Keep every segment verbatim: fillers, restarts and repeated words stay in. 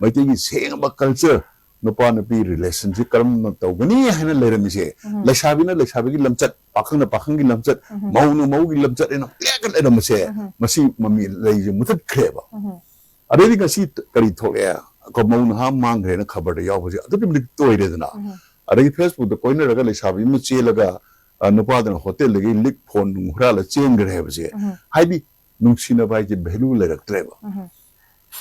ꯃꯩꯇꯩꯒꯤ ꯁꯦꯡꯕ culture, ꯅꯨꯄꯥ ꯅꯨꯄꯤ relationꯁꯤ ꯀꯔꯝꯅ ꯇꯧꯒꯅꯤ ꯍꯥꯏꯅ ꯂꯩꯔꯝꯃꯤꯁꯦ, ꯂꯩꯁꯥꯕꯤꯅ ꯂꯩꯁꯥꯕꯤꯒꯤ ꯂꯝꯆꯠ, ꯄꯥꯈꯪꯅ ꯄꯥꯈꯪꯒꯤ ꯂꯝꯆꯠ, ꯃꯧꯅ ꯃꯧꯒꯤ ꯂꯝꯆꯠ ꯍꯥꯏꯅ ꯄ꯭ꯂꯦꯛꯀ ꯂꯩꯔꯝꯕꯁꯦ, ꯃꯁꯤ ꯃꯃꯤ ꯂꯩꯁꯦ ꯃꯨꯊꯠꯈ꯭ꯔꯦꯕ꯫ ꯑꯗꯩꯗꯤ ꯉꯁꯤ ꯀꯔꯤ ꯊꯣꯛꯂꯛꯑꯦ? ꯑꯩꯈꯣꯏ ꯃꯧ ꯅꯍꯥ ꯃꯥꯡꯈ꯭ꯔꯦꯅ ꯈꯕꯔꯗ ꯌꯥꯎꯕꯁꯦ ꯑꯗꯨꯛꯀꯤ ꯃꯇꯤꯛ ꯇꯣꯏꯔꯦꯗꯅ꯫ ꯑꯗꯒꯤ Facebookꯇ ꯀꯣꯏꯅꯔꯒ ꯂꯩꯁꯥꯕꯤ ꯑꯃ ꯆꯦꯜꯂꯒ, ꯑ, ꯅꯨꯄꯥꯗꯨꯅ ꯍꯣꯇꯦꯜꯗꯒꯤ ꯂꯤꯛ ꯐꯣꯟ ꯅꯨꯡ ꯍꯨꯔꯥꯜꯂ ꯆꯦꯟꯈ꯭ꯔꯦ ꯍꯥꯏꯕꯁꯦ꯫ ꯍꯥꯏꯗꯤ ꯅꯨꯡꯁꯤꯅꯕ ꯍꯥꯏꯁꯦ value ꯂꯩꯔꯛꯇ꯭ꯔꯦꯕ꯫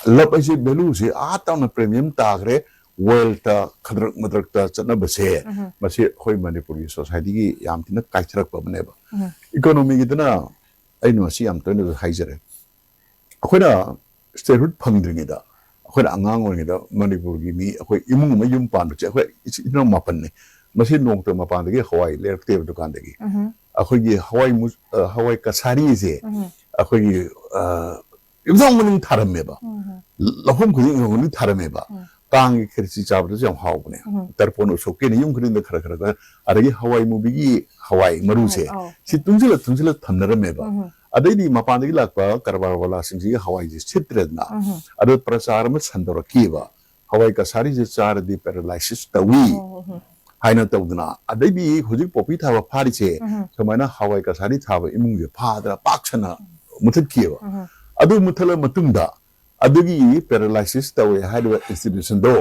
Love ꯍꯥꯏꯁꯦ valueꯁꯦ ꯑꯥ ꯇꯥꯎꯅ premium ꯇꯥꯈ꯭ꯔꯦ꯫ Wealthꯇ ꯈꯗ꯭ꯔꯛ ꯃꯗ꯭ꯔꯛꯇ ꯆꯠꯅꯕꯁꯦ, ꯃꯁꯤ ꯑꯩꯈꯣꯏ ꯃꯅꯤꯄꯨꯔꯒꯤ societyꯒꯤ ꯌꯥꯝ ꯊꯤꯅ ꯀꯥꯏꯊꯔꯛꯄ ꯑꯃꯅꯦꯕ꯫ Economyꯒꯤꯗꯅ ꯑꯩꯅ ꯃꯁꯤ ꯌꯥꯝ ꯇꯣꯏꯅꯁꯨ ꯍꯥꯏꯖꯔꯦ꯫ ꯑꯩꯈꯣꯏꯅ statehood ꯐꯪꯗ꯭ꯔꯤꯉꯩꯗ, ꯑꯩꯈꯣꯏꯅ ꯑꯉꯥꯡ ꯑꯣꯏꯔꯤꯉꯩꯗ ꯃꯅꯤꯄꯨꯔꯒꯤ ꯃꯤ, ꯑꯩꯈꯣꯏ ꯏꯃꯨꯡ ꯑꯃ ꯌꯨꯝ ꯄꯥꯟꯕꯁꯦ ꯑꯩꯈꯣꯏ ꯏꯆꯤꯟ ꯏꯅꯥꯎ ꯃꯥꯄꯟꯅꯦ꯫ ꯃꯁꯤ ꯅꯣꯡꯃꯇ ꯃꯄꯥꯟꯗꯒꯤ ꯍꯋꯥꯏ ꯂꯩꯔꯛꯇꯦꯕ ꯗꯨꯀꯥꯟꯗꯒꯤ꯫ ꯑꯩꯈꯣꯏꯒꯤ ꯍꯋꯥꯏ ꯃꯨ-, ꯑ, ꯍꯋꯥꯏ ꯀꯁꯥꯔꯤꯁꯦ ꯑꯩꯈꯣꯏꯒꯤ, ꯑ, ꯌꯨꯝꯊꯣꯡ ꯈꯨꯗꯤꯡ ꯊꯥꯔꯝꯃꯦꯕ꯫ ꯂꯧꯐꯝ ꯈꯨꯗꯤꯡ ꯌꯨꯝꯊꯣꯡ ꯈꯨꯗꯤꯡ ꯊꯥꯔꯝꯃꯦꯕ꯫ ꯀꯥꯡꯒꯤ ꯈꯦꯔꯆꯤ ꯆꯥꯕꯗꯁꯨ ꯌꯥꯝ ꯍꯥꯎꯕꯅꯦ꯫ ꯇꯔꯄꯣꯟ ꯎꯁꯣꯞꯀꯤꯅ ꯌꯨꯝ ꯈꯨꯗꯤꯡꯗ ꯈꯔ ꯈꯔ ꯈꯔ, ꯑꯗꯒꯤ ꯍꯋꯥꯏ ꯃꯨꯕꯤꯒꯤ ꯍꯋꯥꯏ ꯃꯔꯨꯁꯦ, ꯁꯤ ꯇꯨꯡꯁꯤꯜꯂ ꯇꯨꯡꯁꯤꯜꯂ ꯊꯝꯅꯔꯝꯃꯦꯕ꯫ ꯑꯗꯩꯗꯤ ꯃꯄꯥꯟꯗꯒꯤ ꯂꯥꯛꯄ ꯀꯔꯕꯥꯔ ꯋꯥꯂꯥꯁꯤꯡꯁꯤꯒꯤ ꯍꯋꯥꯏꯁꯦ ꯁꯤꯠꯇ꯭ꯔꯦꯗꯅ꯫ ꯑꯗꯨ ꯄ꯭ꯔꯆꯥꯔ ꯑꯃ ꯁꯟꯗꯣꯔꯛꯈꯤꯕ, ꯍꯋꯥꯏ ꯀꯁꯥꯔꯤꯁꯦ ꯆꯥꯔꯗꯤ paralysis ꯇꯧꯏ ꯍꯥꯏꯅ ꯇꯧꯗꯅ꯫ ꯑꯗꯩꯗꯤ ꯍꯧꯖꯤꯛ ꯄꯣꯄꯤ ꯊꯥꯕ ꯐꯥꯔꯤꯁꯦ, ꯁꯨꯃꯥꯏꯅ ꯍꯋꯥꯏ ꯀꯁꯥꯔꯤ ꯊꯥꯕ ꯏꯃꯨꯡꯁꯦ ꯐꯥꯗꯅ ꯄꯥꯛ ꯁꯟꯅ ꯃꯨꯊꯠꯈꯤꯑꯕ꯫ ꯑꯗꯨ ꯃꯨꯊꯠꯂ ꯃꯇꯨꯡꯗ ꯑꯗꯨꯒꯤ paralysis ꯇꯧꯋꯦ ꯍꯥꯏꯔꯤꯕ institutionꯗꯣ,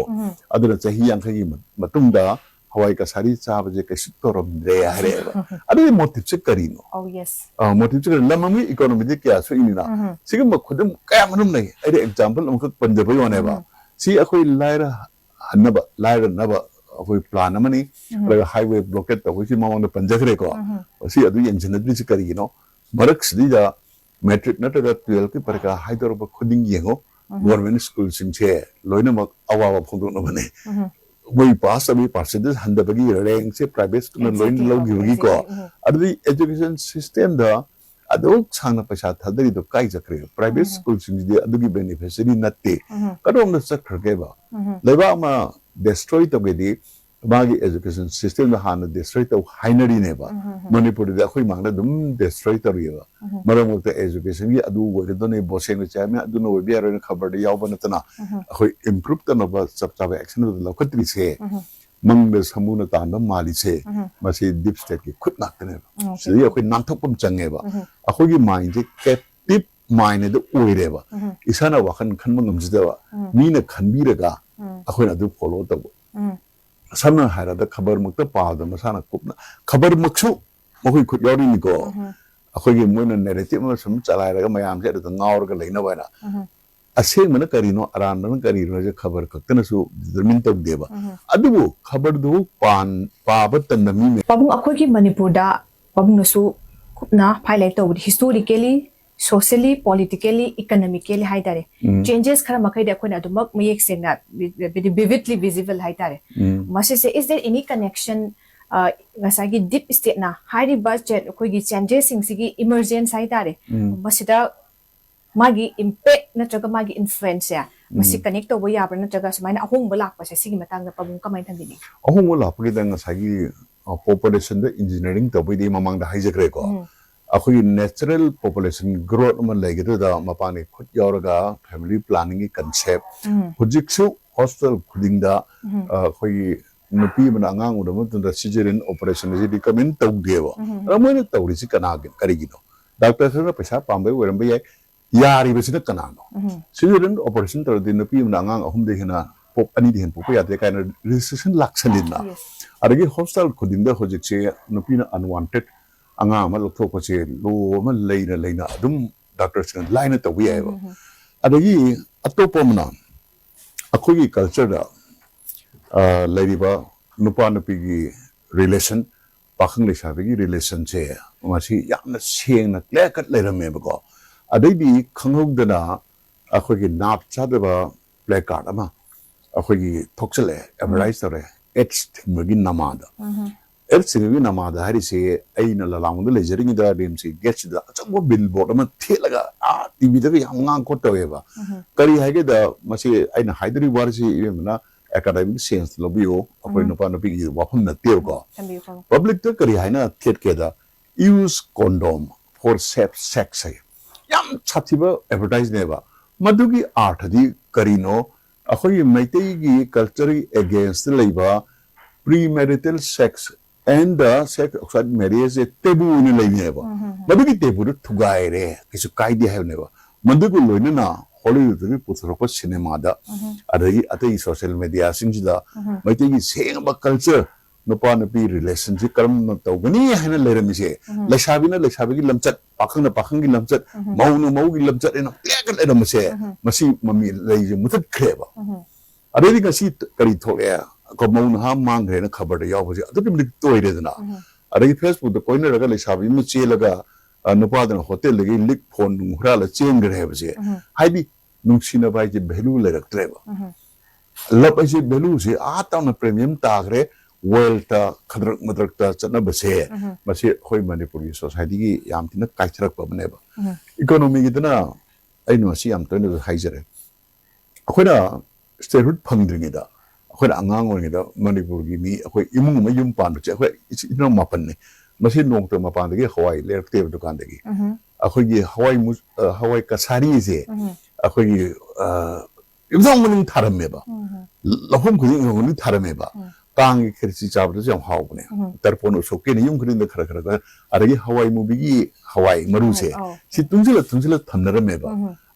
ꯑꯗꯨꯅ ꯆꯍꯤ ꯌꯥꯡꯈꯩꯒꯤ ꯃ-, ꯃꯇꯨꯡꯗ ꯍꯋꯥꯏ ꯀꯁꯥꯔꯤ ꯆꯥꯕꯁꯦ ꯀꯩꯁꯨ ꯇꯧꯔꯝꯗ꯭ꯔꯦ ꯍꯥꯏꯔꯛꯑꯦꯕ꯫ ꯑꯗꯨꯒꯤ motiveꯁꯦ ꯀꯔꯤꯅꯣ? Oh, yes. ꯑ, motiveꯁꯦ ꯀꯔꯤ? ꯂꯝ ꯑꯃꯒꯤ economyꯗꯤ ꯀꯌꯥ ꯁꯣꯛꯏꯅꯤꯅ? ꯁꯤꯒꯨꯝꯕ ꯈꯨꯗꯝ ꯀꯌꯥ ꯃꯔꯨꯝ ꯂꯩ꯫ ꯑꯩꯅ example ꯑꯃꯈꯛ ꯄꯟꯖꯕꯒꯤ ꯋꯥꯅꯦꯕ꯫ ꯁꯤ ꯑꯩꯈꯣꯏ ꯂꯥꯏꯔ ꯍꯟꯅꯕ, ꯂꯥꯏꯔꯅꯕ ꯑꯩꯈꯣꯏ plan ꯑꯃꯅꯤ꯫ ꯑꯗꯨꯒ highway blockade ꯇꯧꯕꯒꯤ ꯃꯃꯥꯡꯗ ꯄꯟꯖꯈ꯭ꯔꯦꯀꯣ꯫ ꯁꯤ ꯑꯗꯨ ꯌꯦꯡꯁꯤꯟꯅꯗ꯭ꯔꯤꯁꯤ ꯀꯔꯤꯒꯤꯅꯣ? ꯃꯔꯛꯁꯤꯗꯩꯗ matric ꯅꯠꯇ꯭ꯔꯒ twelveꯀꯤ ꯄꯔꯤꯈꯥ ꯍꯥꯏꯗꯣꯔꯛꯄ ꯈꯨꯗꯤꯡ ꯌꯦꯡꯉꯣ, government schoolꯁꯤꯡꯁꯦ ꯂꯣꯏꯅꯃꯛ ꯑꯋꯥꯕ ꯐꯣꯡꯗꯣꯛꯅꯕꯅꯦ꯫ ꯃꯣꯏ pass ꯇꯧꯕꯒꯤ percentage ꯍꯟꯊꯕꯒꯤ rankꯁꯦ privateꯅ ꯂꯣꯏꯅ Exactly. ꯂꯧꯈꯤꯕꯒꯤꯀꯣ꯫ Exactly. ꯎꯝ. ꯑꯗꯨꯗꯤ education systemꯗ ꯑꯗꯨꯛ ꯁꯥꯡꯅ ꯄꯩꯁꯥ ꯊꯥꯗꯔꯤꯗꯣ ꯀꯥꯏ ꯆꯠꯈ꯭ꯔꯦ? Private schoolꯁꯤꯡꯁꯤꯗꯤ ꯑꯗꯨꯒꯤ beneficiary ꯅꯠꯇꯦ꯫ ꯀꯗꯣꯝꯗ ꯆꯠꯈ꯭ꯔꯒꯦꯕ? ꯂꯩꯕꯥꯛ ꯑꯃ destroy ꯇꯧꯒꯦꯗꯤ ꯃꯥꯒꯤ education system ꯗ ꯍꯥꯟꯅ destroy ꯇꯧ ꯍꯥꯏꯅꯔꯤꯅꯦꯕ꯫ ꯎꯝ, ꯎꯝ, ꯎꯝ꯫ ꯃꯅꯤꯄꯨꯔꯗꯗꯤ ꯑꯩꯈꯣꯏ ꯃꯥꯡꯗ ꯑꯗꯨꯝ destroy ꯇꯧꯔꯤꯑꯕ꯫ ꯎꯝ꯫ ꯃꯔꯛ ꯃꯔꯛꯇ education ꯒꯤ ꯑꯗꯨ ꯑꯣꯏꯒꯗꯣꯏꯅꯤ, ꯕꯣꯁꯦꯟꯒ ꯆꯦꯌꯔꯃꯦꯟ ꯑꯗꯨꯅ ꯑꯣꯏꯕ ꯌꯥꯔꯣꯏꯅ ꯈꯕꯔꯗ ꯌꯥꯎꯕ ꯅꯠꯇꯅ, ꯎꯝ꯫ ꯑꯩꯈꯣꯏ improve ꯇꯧꯅꯕ ꯆꯞ ꯆꯥꯕ action ꯑꯗꯨ ꯂꯧꯈꯠꯇ꯭ꯔꯤꯁꯦ, ꯎꯝ꯫ ꯃꯪꯗ ꯁꯃꯨꯅ ꯇꯥꯟꯕ ꯃꯥꯜꯂꯤꯁꯦ, ꯎꯝ꯫ ꯃꯁꯤ deep state ꯀꯤ ꯈꯨꯠ ꯉꯥꯛꯇꯅꯦꯕ꯫ ꯎꯝ꯫ ꯁꯤꯗꯒꯤ ꯑꯩꯈꯣꯏ ꯅꯥꯟꯊꯣꯛꯄ ꯑꯃ ꯆꯪꯉꯦꯕ꯫ ꯎꯝ꯫ ꯑꯩꯈꯣꯏꯒꯤ mind ꯁꯦ captive mind ꯑꯗꯨ ꯑꯣꯏꯔꯦꯕ꯫ ꯎꯝ꯫ ꯏꯁꯥꯅ ꯋꯥꯈꯜ ꯈꯟꯕ ꯉꯝꯖꯗꯕ, ꯎꯝ꯫ ꯃꯤꯅ ꯈꯟꯕꯤꯔꯒ ꯎꯝ꯫ ꯑꯩꯈꯣꯏꯅ ꯑꯗꯨ follow ꯇꯧꯕ꯫ ꯎꯝ꯫ ꯁꯝꯅ ꯍꯥꯏꯔꯕꯗ ꯈꯕꯔꯃꯛꯇ ꯄꯥꯕꯗ ꯃꯁꯥꯅ ꯀꯨꯞꯅ, ꯈꯕꯔꯃꯛꯁꯨ ꯃꯈꯣꯏ ꯈꯨꯠ ꯌꯥꯎꯔꯤꯅꯤꯀꯣ꯫ ꯎꯝ꯫ ꯑꯩꯈꯣꯏꯒꯤ ꯃꯣꯏꯅ narrative ꯑꯃ ꯁꯨꯝ ꯆꯂꯥꯏꯔꯒ ꯃꯌꯥꯝꯁꯦ ꯑꯗꯨꯗ ꯉꯥꯎꯔꯒ ꯂꯩꯅꯕ ꯍꯥꯏꯅ꯫ ꯎꯝ꯫ ꯑꯁꯦꯡꯕꯅ ꯀꯔꯤꯅꯣ, ꯑꯔꯥꯟꯕꯅ ꯀꯔꯤꯅꯣ ꯍꯥꯏꯁꯦ ꯈꯕꯔ ꯈꯛꯇꯅꯁꯨ determine ꯇꯧꯗꯦꯕ꯫ ꯎꯝ꯫ ꯑꯗꯨꯕꯨ ꯈꯕꯔꯗꯨ ꯄꯥꯟ-, ꯄꯥꯕ ꯇꯟꯕ ꯃꯤ ꯃꯌꯥꯝ ꯄꯥꯕꯨꯡ, ꯑꯩꯈꯣꯏꯒꯤ ꯃꯅꯤꯄꯨꯔꯗ ꯄꯥꯕꯨꯡꯅꯁꯨ ꯀꯨꯞꯅ highlight ꯇꯧꯕꯗꯤ historically, socially, politically, economically ꯍꯥꯏꯇꯥꯔꯦ꯫ ꯎꯝ꯫ Changes ꯈꯔ ꯃꯈꯩꯗꯤ ꯑꯩꯈꯣꯏꯅ ꯑꯗꯨꯃꯛ ꯃꯌꯦꯛ ꯁꯦꯡꯅ, ꯍꯥꯏꯗꯤ vividly visible ꯍꯥꯏꯇꯥꯔꯦ꯫ ꯎꯝ꯫ ꯃꯁꯤꯁꯦ, is there any connection, ꯑ, ꯉꯁꯥꯏꯒꯤ deep state ꯅ ꯍꯥꯏꯔꯤꯕ ꯆꯦ-, ꯑꯩꯈꯣꯏꯒꯤ changes ꯁꯤꯡꯁꯤꯒꯤ emergence ꯍꯥꯏꯇꯥꯔꯦ, ꯎꯝ꯫ ꯃꯁꯤꯗ ꯃꯥꯒꯤ impact ꯅꯠꯇ꯭ꯔꯒ ꯃꯥꯒꯤ influence ꯁꯦ, ꯃꯁꯤ ꯎꯝ꯫ Connect ꯇꯧꯕ ꯌꯥꯕ꯭ꯔꯥ, ꯅꯠꯇ꯭ꯔꯒ ꯁꯨꯃꯥꯏꯅ ꯑꯍꯣꯡꯕ ꯂꯥꯛꯄꯁꯦ ꯁꯤꯒꯤ ꯃꯇꯥꯡꯗ ꯄꯥꯕꯨꯡ ꯀꯃꯥꯏꯅ ꯊꯝꯕꯤꯅꯤꯡꯉꯤ? ꯑꯍꯣꯡꯕ ꯂꯥꯛꯄꯒꯤꯗ ꯉꯁꯥꯏꯒꯤ, ꯑ, population ꯗ engineering ꯇꯧꯕꯩꯗꯤ ꯃꯃꯥꯡꯗ ꯍꯥꯏꯖꯈ꯭ꯔꯦꯀꯣ꯫ ꯎꯝ꯫ ꯑꯩꯈꯣꯏꯒꯤ natural population growth ꯑꯃ ꯂꯩꯒꯗꯕꯗ ꯃꯄꯥꯟꯒꯤ ꯈꯨꯠ ꯌꯥꯎꯔꯒ family planning ꯒꯤ concept꯫ ꯎꯝ꯫ ꯍꯧꯖꯤꯛꯁꯨ hostel ꯈꯨꯗꯤꯡꯗ, ꯎꯝ꯫ ꯑ, ꯑꯩꯈꯣꯏꯒꯤ ꯅꯨꯄꯤ ꯑꯃꯅ ꯑꯉꯥꯡ ꯎꯅꯕ ꯃꯇꯝꯗ cesarean operation ꯑꯁꯤ recommend ꯇꯧꯗꯦꯕ꯫ ꯎꯝ꯫ ꯑꯗ ꯃꯣꯏꯅ ꯇꯧꯔꯤꯁꯤ ꯀꯅꯥꯒꯤ, ꯀꯔꯤꯒꯤꯅꯣ? Doctor ꯈꯔꯅ ꯄꯩꯁꯥ ꯄꯥꯝꯕꯩ ꯑꯣꯏꯔꯝꯕ ꯌꯥꯏ꯫ ꯌꯥꯔꯤꯕꯁꯤꯅ ꯀꯅꯥꯅꯣ? ꯎꯝ꯫ Cesarean operation ꯇꯧꯔꯗꯤ ꯅꯨꯄꯤ ꯑꯃꯅ ꯑꯉꯥꯡ ꯑꯍꯨꯝꯗꯒꯤ ꯍꯦꯟꯅ ꯄꯣꯛ-, ꯑꯅꯤꯗꯒꯤ ꯍꯦꯟꯅ ꯄꯣꯛꯄ ꯌꯥꯗꯦ ꯀꯥꯏꯅ restriction ꯂꯥꯛꯁꯜꯂꯤꯗꯅ꯫ Yes꯫ ꯑꯗꯒꯤ hostel ꯈꯨꯗꯤꯡꯗ ꯍꯧꯖꯤꯛꯁꯦ ꯅꯨꯄꯤꯅ unwanted ꯑꯉꯥꯡ ꯑꯃ ꯂꯧꯊꯣꯛꯄꯁꯦ law ꯑꯃ ꯂꯩꯅ ꯂꯩꯅ ꯑꯗꯨꯝ doctor ꯁꯤꯡꯅ ꯂꯥꯏꯅ ꯇꯧꯕ ꯌꯥꯏꯑꯕ꯫ ꯎꯝ, ꯎꯝ, ꯎꯝ꯫ ꯑꯗꯒꯤ ꯑꯇꯣꯞꯄ ꯑꯃꯅ ꯑꯩꯈꯣꯏꯒꯤ culture ꯗ, ꯑ, ꯂꯩꯔꯤꯕ ꯅꯨꯄꯥ ꯅꯨꯄꯤꯒꯤ relation, ꯄꯥꯈꯪ ꯂꯩꯁꯥꯕꯤꯒꯤ relation ꯁꯦ ꯃꯁꯤ ꯌꯥꯝꯅ ꯁꯦꯡꯅ clear cut ꯂꯩꯔꯝꯃꯦꯕꯀꯣ꯫ ꯑꯗꯩꯗꯤ ꯈꯪꯍꯧꯗꯅ ꯑꯩꯈꯣꯏꯒꯤ ꯅꯥꯞ ꯆꯥꯗꯕ placard ꯑꯃ ꯑꯩꯈꯣꯏꯒꯤ ꯊꯣꯛꯆꯜꯂꯛꯑꯦ, ꯎꯝ꯫ Advertise ꯇꯧꯔꯦ, AIDS ꯊꯤꯡꯕꯒꯤ ꯅꯃꯥꯗ꯫ ꯎꯝ꯫ AIDS ꯊꯤꯡꯕꯒꯤ ꯅꯃꯥꯗ ꯍꯥꯏꯔꯤꯁꯦ ꯑꯩꯅ ꯂꯂꯥꯡꯕꯗ ꯂꯩꯖꯔꯤꯉꯩꯗ RIMS ꯀꯤ gate ꯁꯤꯗ ꯑꯆꯧꯕ billboard ꯑꯃ ꯊꯦꯠꯂꯒ, ꯑꯥ, T V ꯗꯒ ꯌꯥꯝ ꯉꯥꯡ ꯈꯣꯠ ꯇꯧꯋꯦꯕ꯫ ꯎꯝ꯫ ꯀꯔꯤ ꯍꯥꯏꯒꯦꯗ, ꯃꯁꯤ ꯑꯩꯅ ꯍꯥꯏꯗꯣꯔꯤꯕ ꯋꯥꯔꯤꯁꯤ ꯏꯕꯦꯝꯃꯅ ꯑꯦꯀꯥꯗꯃꯤꯛ ꯁꯦꯟꯁ ꯂꯧꯕꯤꯌꯨ, ꯑꯩꯈꯣꯏ ꯎꯝ꯫ ꯅꯨꯄꯥ ꯅꯨꯄꯤꯒꯤ ꯋꯥꯐꯝ ꯅꯠꯇꯦꯕꯀꯣ꯫ ꯊꯝꯕꯤꯌꯨ ꯐꯝ ꯄꯕ꯭ꯂꯤꯛꯇ ꯀꯔꯤ ꯍꯥꯏꯅ ꯊꯦꯠꯀꯦꯗ, "Use condom for safe sex" ꯍꯥꯏ꯫ ꯌꯥꯝ ꯁꯥꯊꯤꯕ ꯑꯦꯗꯚꯔꯇꯥꯏꯖꯅꯦꯕ꯫ ꯃꯗꯨꯒꯤ ꯑꯥꯔꯊꯗꯤ ꯀꯔꯤꯅꯣ? ꯑꯩꯈꯣꯏꯒꯤ ꯃꯩꯇꯩꯒꯤ ꯀꯜꯆꯔꯒꯤ ꯑꯦꯒꯦꯟꯁꯇ ꯂꯩꯕ premarital sex and the sex outside marriage ꯁꯦ ꯇꯦꯕꯨ ꯑꯣꯏꯅ ꯂꯩꯅꯦꯕ꯫ ꯃꯗꯨꯒꯤ ꯇꯦꯕꯨꯗꯨ ꯊꯨꯒꯥꯏꯔꯦ, ꯀꯩꯁꯨ ꯀꯥꯏꯗꯦ ꯍꯥꯏꯕꯅꯦꯕ꯫ ꯃꯗꯨꯒ ꯂꯣꯏꯅꯅ ꯍꯣꯂꯤꯋꯨꯗꯇꯒꯤ ꯄꯨꯊꯣꯔꯛꯄ ꯁꯤꯅꯦꯃꯥꯗ, ꯑꯗꯒꯤ ꯑꯇꯩ ꯁꯣꯁꯤꯌꯦꯜ ꯃꯦꯗꯤꯌꯥꯁꯤꯡꯁꯤꯗ ꯃꯩꯇꯩꯒꯤ ꯁꯦꯡꯕ ꯀꯜꯆꯔ, ꯅꯨꯄꯥ ꯅꯨꯄꯤ ꯔꯤꯂꯦꯁꯟꯁꯤ ꯀꯔꯝꯅ ꯇꯧꯒꯅꯤ ꯍꯥꯏꯅ ꯂꯩꯔꯝꯃꯤꯁꯦ, ꯂꯩꯁꯥꯕꯤꯅ ꯂꯩꯁꯥꯕꯤꯒꯤ ꯂꯝꯆꯠ, ꯄꯥꯈꯪꯅ ꯄꯥꯈꯪꯒꯤ ꯂꯝꯆꯠ, ꯃꯧꯅ ꯃꯧꯒꯤ ꯂꯝꯆꯠ ꯍꯥꯏꯅ ꯄꯦꯛꯀ ꯂꯩꯔꯝꯕꯁꯦ, ꯃꯁꯤ ꯃꯃꯤ ꯂꯩꯁꯦ ꯃꯨꯊꯠꯈ꯭ꯔꯦꯕ꯫ ꯑꯗꯩꯗꯤ ꯉꯁꯤ ꯀꯔꯤ ꯊꯣꯛꯂꯛꯑꯦ? ꯀ-, ꯃꯧ ꯅꯍꯥ ꯃꯥꯡꯈ꯭ꯔꯦꯅ ꯈꯕꯔꯗ ꯌꯥꯎꯕꯁꯦ ꯑꯗꯨꯛꯀꯤ ꯃꯇꯤꯛ ꯇꯣꯏꯔꯦꯗꯅ꯫ ꯑꯗꯒꯤ ꯐꯦꯁꯕꯨꯛꯇ ꯀꯣꯏꯅꯔꯒ ꯂꯩꯁꯥꯕꯤ ꯑꯃ ꯆꯦꯜꯂꯒ, ꯑ, ꯅꯨꯄꯥꯗꯨꯅ ꯍꯣꯇꯦꯜꯗꯒꯤ ꯂꯤꯛ ꯐꯣꯟ ꯅꯨꯡ ꯍꯨꯔꯥꯜꯂ ꯆꯦꯟꯈ꯭ꯔꯦ ꯍꯥꯏꯕꯁꯦ꯫ ꯍꯥꯏꯗꯤ ꯅꯨꯡꯁꯤꯅꯕ ꯍꯥꯏꯁꯦ ꯚꯦꯂꯨ ꯂꯩꯔꯛꯇ꯭ꯔꯦꯕ꯫ ꯂꯕ ꯍꯥꯏꯁꯦ ꯚꯦꯂꯨꯁꯦ ꯑꯥ ꯇꯥꯎꯅ ꯄ꯭ꯔꯤꯃꯤꯌꯝ ꯇꯥꯈ꯭ꯔꯦ꯫ ꯋꯦꯜꯇ ꯈꯗ꯭ꯔꯛ ꯃꯗ꯭ꯔꯛꯇ ꯆꯠꯅꯕꯁꯦ, ꯃꯁꯤ ꯑꯩꯈꯣꯏ ꯃꯅꯤꯄꯨꯔꯒꯤ ꯁꯣꯁꯥꯏꯇꯤꯒꯤ ꯌꯥꯝ ꯊꯤꯅ ꯀꯥꯏꯊꯔꯛꯄ ꯑꯃꯅꯦꯕ꯫ ꯏꯀꯣꯅꯣꯃꯤꯒꯤꯗꯅ ꯑꯩꯅ ꯃꯁꯤ ꯌꯥꯝ ꯇꯣꯏꯅꯁꯨ ꯍꯥꯏꯖꯔꯦ꯫ ꯑꯩꯈꯣꯏꯅ ꯁ꯭ꯇꯦꯠꯍꯨꯗ ꯐꯪꯗ꯭ꯔꯤꯉꯩꯗ, ꯑꯩꯈꯣꯏꯅ ꯑꯉꯥꯡ ꯑꯣꯏꯔꯤꯉꯩꯗ ꯃꯅꯤꯄꯨꯔꯒꯤ ꯃꯤ, ꯑꯩꯈꯣꯏ ꯏꯃꯨꯡ ꯑꯃ ꯌꯨꯝ ꯄꯥꯟꯕꯁꯦ, ꯑꯩꯈꯣꯏ ꯏꯆꯤꯟ ꯏꯅꯥꯎ ꯃꯥꯄꯟꯅꯦ꯫ ꯃꯁꯤ ꯅꯣꯡꯃꯇ ꯃꯄꯥꯟꯗꯒꯤ ꯍꯋꯥꯏ ꯂꯩꯔꯛꯇꯦꯕ ꯗꯨꯀꯥꯟꯗꯒꯤ꯫ ꯑꯩꯈꯣꯏꯒꯤ ꯍꯋꯥꯏ ꯃꯨ-, ꯑ, ꯍꯋꯥꯏ ꯀꯁꯥꯔꯤꯁꯦ ꯑꯩꯈꯣꯏꯒꯤ, ꯑ, ꯌꯨꯝꯊꯣꯡ ꯃꯅꯨꯡ ꯊꯥꯔꯝꯃꯦꯕ꯫ ꯂꯧꯐꯝ ꯈꯨꯗꯤꯡ ꯌꯨꯝꯊꯣꯡ ꯈꯨꯗꯤꯡ ꯊꯥꯔꯝꯃꯦꯕ꯫ ꯀꯥꯡꯒꯤ ꯈꯦꯔꯆꯤ ꯆꯥꯕꯗꯁꯨ ꯌꯥꯝ ꯍꯥꯎꯕꯅꯦ꯫ ꯇꯔꯄꯣꯟ ꯎꯁꯣꯞꯀꯤꯅ ꯌꯨꯝ ꯈꯨꯗꯤꯡꯗ ꯈꯔ ꯈꯔ ꯈꯔ, ꯑꯗꯒꯤ ꯍꯋꯥꯏ ꯃꯨꯕꯤꯒꯤ ꯍꯋꯥꯏ ꯃꯔꯨꯁꯦ, ꯑꯧ꯫ ꯁꯤ ꯇꯨꯡꯁꯤꯜꯂ ꯇꯨꯡꯁꯤꯜꯂ ꯊꯝꯅꯔꯝꯃꯦꯕ꯫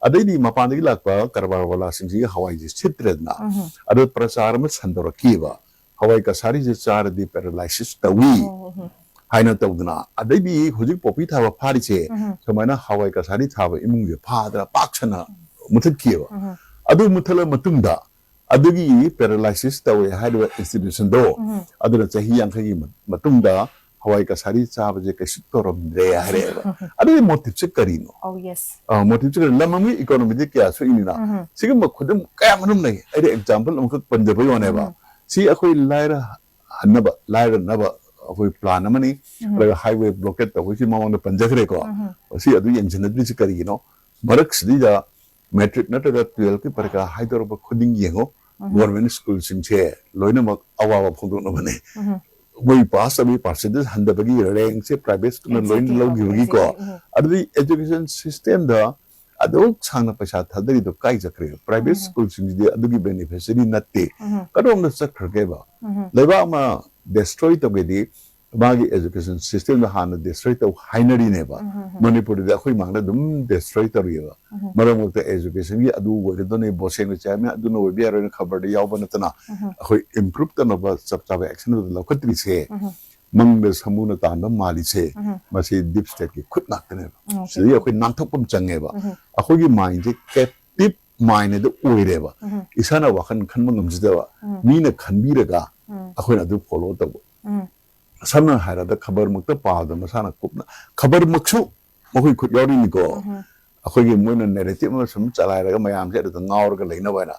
ꯑꯗꯩꯗꯤ ꯃꯄꯥꯟꯗꯒꯤ ꯂꯥꯛꯄ ꯀꯔꯕꯥꯔ ꯋꯥꯂꯥꯁꯤꯡꯁꯤꯒꯤ ꯍꯋꯥꯏꯁꯦ ꯁꯤꯠꯇ꯭ꯔꯦꯗꯅ꯫ ꯑꯗꯣ ꯄ꯭ꯔꯆꯥꯔ ꯑꯃ ꯁꯟꯗꯣꯔꯛꯈꯤꯕ, "ꯍꯋꯥꯏ ꯀꯁꯥꯔꯤꯁꯦ ꯆꯥꯔꯗꯤ ꯄꯦꯔꯥꯂꯥꯏꯁꯤꯁ ꯇꯧꯏ" ꯍꯥꯏꯅ ꯇꯧꯗꯅ꯫ ꯑꯗꯩꯗꯤ ꯍꯧꯖꯤꯛ ꯄꯣꯄꯤ ꯊꯥꯕ ꯐꯥꯔꯤꯁꯦ, ꯁꯨꯃꯥꯏꯅ ꯍꯋꯥꯏ ꯀꯁꯥꯔꯤ ꯊꯥꯕ ꯏꯃꯨꯡꯁꯦ ꯐꯥꯗꯅ ꯄꯥꯛ ꯁꯟꯅ ꯃꯨꯊꯠꯈꯤꯑꯕ꯫ ꯑꯗꯨ ꯃꯨꯊꯠꯂ ꯃꯇꯨꯡꯗ, ꯑꯗꯨꯒꯤ ꯄꯦꯔꯥꯂꯥꯏꯁꯤꯁ ꯇꯧꯋꯦ ꯍꯥꯏꯔꯤꯕ ꯏꯟꯁꯇꯤꯇ꯭ꯌꯨꯁꯟꯗꯣ, ꯑꯗꯨꯅ ꯆꯍꯤ ꯌꯥꯡꯈꯩꯒꯤ ꯃ-, ꯃꯇꯨꯡꯗ ꯍꯋꯥꯏ ꯀꯁꯥꯔꯤ ꯆꯥꯕꯁꯦ ꯀꯩꯁꯨ ꯇꯧꯔꯝꯗ꯭ꯔꯦ ꯍꯥꯏꯔꯛꯑꯦꯕ꯫ ꯑꯗꯨꯒꯤ ꯃꯣꯇꯤꯞꯁꯦ ꯀꯔꯤꯅꯣ? ꯑꯧ, ꯌꯦꯁ꯫ ꯑ, ꯃꯣꯇꯤꯞꯁꯦ ꯀꯔꯤ? ꯂꯝ ꯑꯃꯒꯤ ꯏꯀꯣꯅꯣꯃꯤꯗꯤ ꯀꯌꯥ ꯁꯣꯛꯏꯅꯤꯅ꯫ ꯁꯤꯒꯨꯝꯕ ꯈꯨꯗꯝ ꯀꯌꯥ ꯃꯔꯨꯝ ꯂꯩ꯫ ꯑꯩꯅ ꯑꯦꯛꯖꯥꯝꯄꯜ ꯑꯃꯈꯛ ꯄꯟꯖꯕꯒꯤ ꯋꯥꯅꯦꯕ꯫ ꯁꯤ ꯑꯩꯈꯣꯏ ꯂꯥꯏꯔ ꯍꯟꯅꯕ, ꯂꯥꯏꯔꯅꯕ ꯑꯩꯈꯣꯏ ꯄ꯭ꯂꯥꯟ ꯑꯃꯅꯤ꯫ ꯑꯗꯨꯒ ꯍꯥꯏꯋꯦ ꯕ꯭ꯂꯣꯀꯦꯠ ꯇꯧꯕꯒꯤ ꯃꯃꯥꯡꯗ ꯄꯟꯖꯈ꯭ꯔꯦꯀꯣ꯫ ꯁꯤ ꯑꯗꯨ ꯌꯦꯡꯁꯤꯟꯅꯗ꯭ꯔꯤꯁꯤ ꯀꯔꯤꯒꯤꯅꯣ? ꯃꯔꯛꯁꯤꯗꯩꯗ ꯃꯦꯇ꯭ꯔꯤꯛ ꯅꯠꯇ꯭ꯔꯒ ꯇꯨꯌꯦꯜꯐꯀꯤ ꯄꯔꯤꯈꯥ ꯍꯥꯏꯗꯣꯔꯛꯄ ꯈꯨꯗꯤꯡ ꯌꯦꯡꯉꯣ, ꯒꯣꯔꯃꯦꯟ ꯁ꯭ꯀꯨꯜꯁꯤꯡꯁꯦ ꯂꯣꯏꯅꯃꯛ ꯑꯋꯥꯕ ꯐꯣꯡꯗꯣꯛꯅꯕꯅꯦ꯫ ꯃꯣꯏ ꯄꯥꯁ ꯇꯧꯕꯒꯤ ꯄꯥꯔꯁꯦꯟꯇꯦꯖ ꯍꯟꯊꯕꯒꯤ ꯔꯦꯡꯁꯦ ꯄ꯭ꯔꯥꯏꯚꯦꯠ ꯁ꯭ꯀꯨꯜꯅ ꯂꯣꯏꯅ ꯂꯧꯈꯤꯕꯒꯤꯀꯣ꯫ ꯑꯗꯨꯗꯤ ꯑꯦꯖꯨꯀꯦꯁꯟ ꯁꯤꯁꯇꯦꯝꯗ ꯑꯗꯨꯛ ꯁꯥꯡꯅ ꯄꯩꯁꯥ ꯊꯥꯗꯔꯤꯗꯣ ꯀꯥꯏ ꯆꯠꯈ꯭ꯔꯦ? ꯄ꯭ꯔꯥꯏꯚꯦꯠ ꯁ꯭ꯀꯨꯜꯁꯤꯡꯁꯤꯗꯤ ꯑꯗꯨꯒꯤ ꯕꯦꯅꯤꯐꯤꯁꯔꯤ ꯅꯠꯇꯦ꯫ ꯀꯗꯣꯝꯗ ꯆꯠꯈ꯭ꯔꯒꯦꯕ? ꯂꯩꯕꯥꯛ ꯑꯃ ꯗꯦꯁꯇ꯭ꯔꯣꯏ ꯇꯧꯒꯦꯗꯤ ꯃꯥꯒꯤ ꯑꯦꯖꯨꯀꯦꯁꯟ ꯁꯤꯁꯇꯦꯝꯗꯣ ꯍꯥꯟꯅ ꯗꯦꯁꯇ꯭ꯔꯣꯏ ꯇꯧ ꯍꯥꯏꯅꯔꯤꯅꯦꯕ꯫ ꯃꯅꯤꯄꯨꯔꯗꯗꯤ ꯑꯩꯈꯣꯏ ꯃꯥꯡꯗ ꯑꯗꯨꯝ ꯗꯦꯁꯇ꯭ꯔꯣꯏ ꯇꯧꯔꯤꯑꯕ꯫ ꯃꯔꯛ ꯃꯔꯛꯇ ꯑꯦꯖꯨꯀꯦꯁꯟꯒꯤ ꯑꯗꯨ ꯑꯣꯏꯒꯗꯣꯏꯅꯦ, ꯕꯣꯁꯦꯡꯒ ꯆꯦꯌꯔꯃꯦꯟ ꯑꯗꯨꯅ ꯑꯣꯏꯕ ꯌꯥꯔꯣꯏꯅ ꯈꯕꯔꯗ ꯌꯥꯎꯕ ꯅꯠꯇꯅ ꯑꯩꯈꯣꯏ ꯏꯝꯄ꯭ꯔꯨꯞ ꯇꯧꯅꯕ ꯆꯞ ꯆꯥꯕ ꯑꯦꯛꯁꯟ ꯑꯗꯨ ꯂꯧꯈꯠꯇ꯭ꯔꯤꯁꯦ꯫ ꯃꯪꯗ ꯁꯃꯨꯅ ꯇꯥꯟꯕ ꯃꯥꯜꯂꯤꯁꯦ, ꯃꯁꯤ ꯗꯤꯞ ꯁ꯭ꯇꯦꯠꯀꯤ ꯈꯨꯠ ꯉꯥꯛꯇꯅꯦꯕ꯫ ꯁꯤꯗꯒꯤ ꯑꯩꯈꯣꯏ ꯅꯥꯟꯊꯣꯛꯄ ꯑꯃ ꯆꯪꯉꯦꯕ꯫ ꯑꯩꯈꯣꯏꯒꯤ ꯃꯥꯏꯟꯁꯦ ꯀꯦꯞꯇꯤꯞ ꯃꯥꯏꯟ ꯑꯗꯨ ꯑꯣꯏꯔꯦꯕ꯫ ꯏꯁꯥꯅ ꯋꯥꯈꯜ ꯈꯟꯕ ꯉꯝꯖꯗꯕ, ꯃꯤꯅ ꯈꯟꯕꯤꯔꯒ ꯑꯩꯈꯣꯏꯅ ꯑꯗꯨ ꯐꯣꯂꯣ ꯇꯧꯕ꯫ ꯁꯝꯅ ꯍꯥꯏꯔꯕꯗ ꯈꯕꯔꯃꯛꯇ ꯄꯥꯕꯗ ꯃꯁꯥꯅ ꯀꯨꯞꯅ, ꯈꯕꯔꯃꯛꯁꯨ ꯃꯈꯣꯏ ꯈꯨꯠ ꯌꯥꯎꯔꯤꯅꯤꯀꯣ꯫ ꯑꯩꯈꯣꯏꯒꯤ ꯃꯣꯏꯅ ꯅꯦꯔꯦꯇꯤꯚ ꯑꯃ ꯁꯨꯝ ꯆꯂꯥꯏꯔꯒ ꯃꯌꯥꯝꯁꯦ ꯑꯗꯨꯗ ꯉꯥꯎꯔꯒ ꯂꯩꯅꯕ ꯍꯥꯏꯅ꯫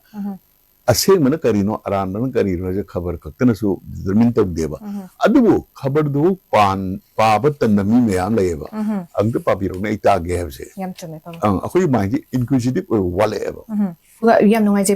ꯑꯁꯦꯡꯕꯅ ꯀꯔꯤꯅꯣ, ꯑꯔꯥꯟꯕꯅ ꯀꯔꯤꯅꯣ ꯍꯥꯏꯁꯦ ꯈꯕꯔ ꯈꯛꯇꯅꯁꯨ ꯗꯤꯇꯔꯃꯤꯟ ꯇꯧꯗꯦꯕ꯫ ꯑꯗꯨꯕꯨ ꯈꯕꯔꯗꯨ ꯄꯥꯟ-, ꯄꯥꯕ ꯇꯟꯕ ꯃꯤ ꯃꯌꯥꯝ ꯂꯩꯌꯦꯕ꯫ ꯑꯝꯇ ꯄꯥꯕꯤꯔꯛꯎꯅꯦ, ꯑꯩ ꯇꯥꯒꯦ ꯍꯥꯏꯕꯁꯦ꯫ ꯌꯥꯝ ꯆꯨꯝꯃꯦ, ꯄꯥꯕ꯫ ꯑꯪ, ꯑꯩꯈꯣꯏꯒꯤ ꯃꯥꯏꯟꯁꯦ ꯏꯟꯀ꯭ꯋꯤꯖꯤꯇꯤꯚ ꯑꯣꯏꯕ ꯋꯥꯠꯂꯛꯑꯦꯕ꯫ ꯑꯗꯨꯒ ꯌꯥꯝ ꯅꯨꯡꯉꯥꯏꯖꯩ